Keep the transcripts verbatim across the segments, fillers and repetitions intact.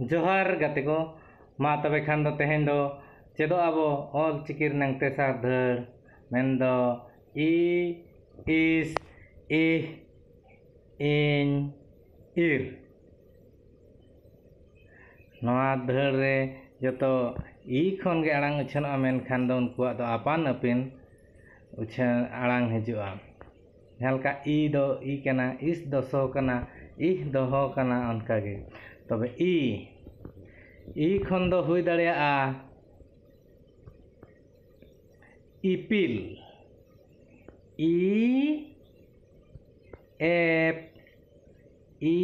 ᱡᱚᱦᱟᱨ ᱜᱟᱛᱮ ᱠᱚ, ᱢᱟ ᱛᱚᱵᱮ ᱠᱷᱟᱱ ᱫᱚ ᱛᱮᱦᱮᱧ ᱫᱚ ᱪᱮᱫᱚᱜ ᱟᱵᱚ ᱚᱞ ᱪᱤᱠᱤ ᱨᱮᱱᱟᱝ ᱛᱮᱥᱟᱨ ᱫᱷᱟᱹᱲ, ᱢᱮᱱᱫᱚ ᱤ, ᱤᱥ, ᱤᱦ, ᱤᱧ, ᱤᱨ᱾ ᱱᱚᱣᱟ ᱫᱷᱟᱹᱲ ᱨᱮ ᱡᱚᱛᱚ ᱤ ᱠᱷᱚᱱ ᱜᱮ ᱟᱲᱟᱝ ᱩᱪᱷᱟᱹᱱᱚᱜᱼᱟ, ᱢᱮᱱᱠᱷᱟᱱ ᱫᱚ ᱩᱱᱠᱩᱣᱟᱜ ᱫᱚ ᱟᱯᱟᱱ ᱟᱹᱯᱤᱱ ᱩᱪᱷᱟᱹᱱ ᱟᱲᱟᱝ ᱦᱤᱡᱩᱜᱼᱟ᱾ ᱡᱟᱦᱟᱸ ᱞᱮᱠᱟ ᱤ ᱫᱚ ᱤ ᱠᱟᱱᱟ, ᱤᱥ ᱫᱚ ᱥᱚ ᱠᱟᱱᱟ, ᱤᱦ ᱫᱚ ᱦᱚ ᱠᱟᱱᱟ, ᱚᱱᱠᱟᱜᱮ᱾ ᱛᱚᱵᱮ ᱤ, ᱤ ᱠᱷᱚᱱ ᱫᱚ ᱦᱩᱭ ᱫᱟᱲᱮᱭᱟᱜᱼᱟ ᱤᱯᱤᱞ, ᱤ ᱮᱯ ᱤ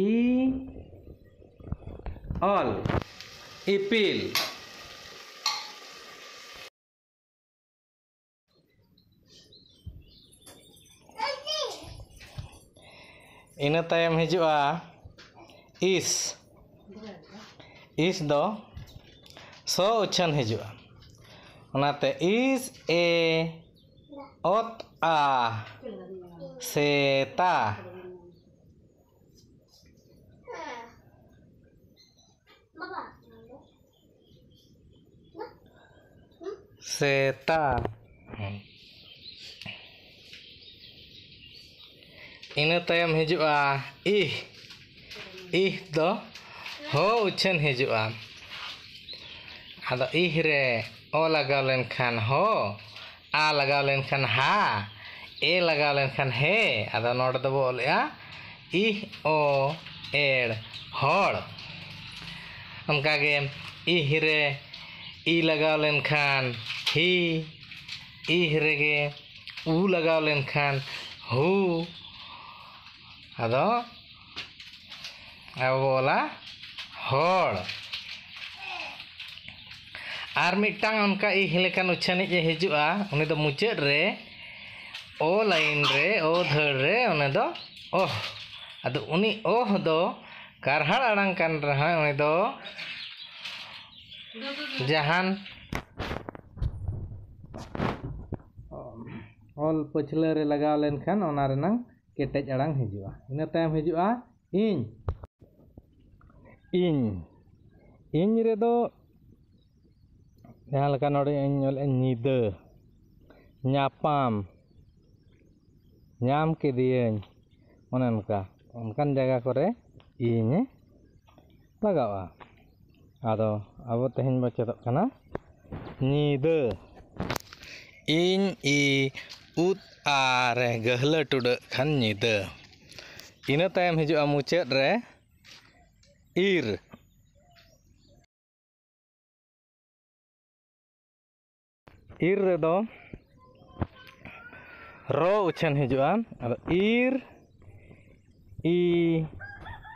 ᱚᱞ, ᱤᱯᱤᱞ᱾ ᱤᱱᱟᱹ ᱛᱟᱭᱚᱢ ᱦᱤᱡᱩᱜᱼᱟ ᱤᱥ᱾ ᱤᱥ ᱫᱚ ᱥᱚ ᱩᱪᱷᱟᱹᱱ ᱦᱤᱡᱩᱜᱼᱟ᱾ ᱚᱱᱟᱛᱮ ᱤᱥ ᱮ ᱚᱛ ᱟ ᱥᱮᱛᱟ᱾ ᱥᱮᱛᱟ᱾ ᱤᱱᱟᱹ ᱛᱟᱭᱚᱢ ᱦᱤᱡᱩᱜᱼᱟ ᱤᱦ᱾ ᱤᱦ ᱫᱚ ᱦᱚ ᱩᱪᱷᱟᱹᱱ ᱦᱤᱡᱩᱜᱼᱟ᱾ ᱟᱫᱚ ᱤᱦ ᱨᱮ ᱚ ᱞᱟᱜᱟᱣ ᱞᱮᱱᱠᱷᱟᱱ ᱦᱚ, ᱟ ᱞᱟᱜᱟᱣ ᱞᱮᱱᱠᱷᱟᱱ ᱦᱟ, ᱮ ᱞᱟᱜᱟᱣ ᱞᱮᱱᱠᱷᱟᱱ ᱦᱮ᱾ ᱟᱫᱚ ᱱᱚᱰᱮ ᱫᱚᱵᱚ ᱚᱞᱮᱜᱼᱟ ᱤᱦ ᱚ ᱮᱲ ᱦᱚᱲ᱾ ᱚᱱᱠᱟᱜᱮ ᱤᱦ ᱨᱮ ᱤ ᱞᱟᱜᱟᱣ ᱞᱮᱱᱠᱷᱟᱱ ᱦᱤ, ᱤᱦ ᱨᱮᱜᱮ ᱩ ᱞᱟᱜᱟᱣ ᱞᱮᱱᱠᱷᱟᱱ ᱦᱩ᱾ ᱟᱫᱚ ᱟᱵᱚ ᱵᱚ ᱚᱞᱟ ᱦᱚᱲ᱾ ᱟᱨ ᱢᱤᱫᱴᱟᱝ ᱚᱱᱠᱟ ᱤᱦ ᱞᱮᱠᱟᱱ ᱩᱪᱷᱟᱹᱱᱤᱡ ᱮ ᱦᱤᱡᱩᱜᱼᱟ, ᱩᱱᱤ ᱫᱚ ᱢᱩᱪᱟᱹᱫ ᱨᱮ ᱚ ᱞᱟᱭᱤᱱ ᱨᱮ, ᱚ ᱫᱷᱟᱹᱲ ᱨᱮ, ᱩᱱᱤ ᱫᱚ ᱚᱦ᱾ ᱟᱫᱚ ᱩᱱᱤ ᱚᱦ ᱫᱚ ᱠᱟᱨᱦᱟᱲ ᱟᱲᱟᱝ ᱠᱟᱱ ᱨᱮᱦᱚᱸ, ᱩᱱᱤ ᱫᱚ ᱡᱟᱦᱟᱱ ᱚᱞ ᱯᱟᱹᱪᱷᱞᱟᱹ ᱨᱮ ᱞᱟᱜᱟᱣ ᱞᱮᱱᱠᱷᱟᱱ ᱚᱱᱟ ᱨᱮᱱᱟᱝ ᱠᱮᱴᱮᱡ ᱟᱲᱟᱝ ᱦᱤᱡᱩᱜᱼᱟ᱾ ᱤᱱᱟᱹ ᱛᱟᱭᱚᱢ ᱦᱤᱡᱩᱜᱼᱟ ᱤᱧ᱾ ᱤᱧ᱾ ᱤᱧ ᱨᱮᱫᱚ ᱡᱟᱦᱟᱸ ᱞᱮᱠᱟ ᱱᱚᱰᱮ ᱤᱧ ᱚᱞᱮᱫᱼᱟ ᱧᱤᱫᱟᱹ, ᱧᱟᱯᱟᱢ, ᱧᱟᱢ ᱠᱮᱫᱮᱭᱟᱹᱧ, ᱚᱱᱮ ᱚᱱᱠᱟ, ᱚᱱᱠᱟᱱ ᱡᱟᱭᱜᱟ ᱠᱚᱨᱮ ᱤᱧ ᱞᱟᱜᱟᱣᱟ᱾ ᱟᱫᱚ ᱟᱵᱚ ᱛᱮᱦᱮᱧ ᱵᱚ ᱪᱮᱫᱚᱜ ᱠᱟᱱᱟ ᱧᱤᱫᱟᱹ᱾ ᱤᱧ ᱤ ᱩᱫ ᱟᱨ ᱜᱟᱹᱦᱞᱟᱹ ᱴᱩᱰᱟᱹᱜ ᱠᱷᱟᱱ ᱧᱤᱫᱟᱹ᱾ ᱤᱱᱟᱹ ᱛᱟᱭᱚᱢ ᱦᱤᱡᱩᱜᱼᱟ ᱢᱩᱪᱟᱹᱫ ᱨᱮ ᱤᱨ᱾ ᱤᱨ ᱨᱮᱫᱚ ᱨᱚ ᱩᱪᱷᱟᱹᱱ ᱦᱤᱡᱩᱜᱼᱟ᱾ ᱟᱫᱚ ᱤᱨ, ᱤ,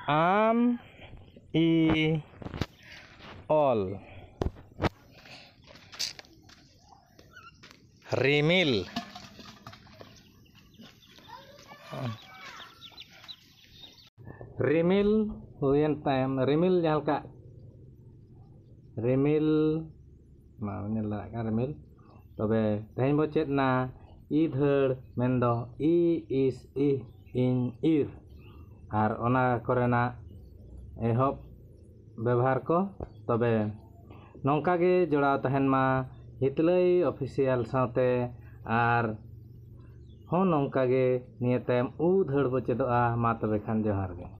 ᱟᱢ, ᱤ, ᱚᱞ᱾ ᱨᱤᱢᱤᱞ᱾ ᱨᱤᱢᱤᱞ ᱦᱩᱭᱮᱱ ᱛᱟᱭᱚᱢ, ᱨᱤᱢᱤᱞ ᱡᱟᱦᱟᱸ ᱞᱮᱠᱟ, ᱨᱤᱢᱤᱞ, ᱢᱟ ᱧᱮᱞ ᱫᱟᱲᱮᱭᱟᱜ ᱠᱟᱱ ᱨᱤᱢᱤᱞ᱾ ᱛᱚᱵᱮ ᱛᱮᱦᱮᱧ ᱵᱚ ᱪᱮᱫ ᱮᱱᱟ ᱤ ᱫᱷᱟᱹᱲ, ᱢᱮᱱᱫᱚ ᱤ, ᱤᱥ, ᱤᱦ, ᱤᱧ, ᱤᱨ᱾ ᱟᱨ ᱚᱱᱟ ᱠᱚᱨᱮᱱᱟᱜ ᱮᱦᱚᱵ ᱵᱮᱵᱷᱟᱨ ᱠᱚ᱾ ᱛᱚᱵᱮ ᱱᱚᱝᱠᱟ ᱜᱮ ᱡᱚᱲᱟᱣ ᱛᱟᱦᱮᱱ ᱢᱟ ᱦᱤᱛᱞᱟᱹᱭ ᱚᱯᱷᱤᱥᱤᱭᱟᱞ ᱥᱟᱶᱛᱮ, ᱟᱨ ᱦᱚᱸ ᱱᱚᱝᱠᱟ ᱜᱮ ᱱᱤᱭᱟᱹ ᱛᱟᱭᱚᱢ ᱩ ᱫᱷᱟᱹᱲ ᱵᱚ ᱪᱮᱫᱚᱜᱼᱟ᱾ ᱢᱟ ᱛᱚᱵᱮ ᱠᱷᱟᱱ ᱡᱚᱦᱟᱨ ᱜᱮ᱾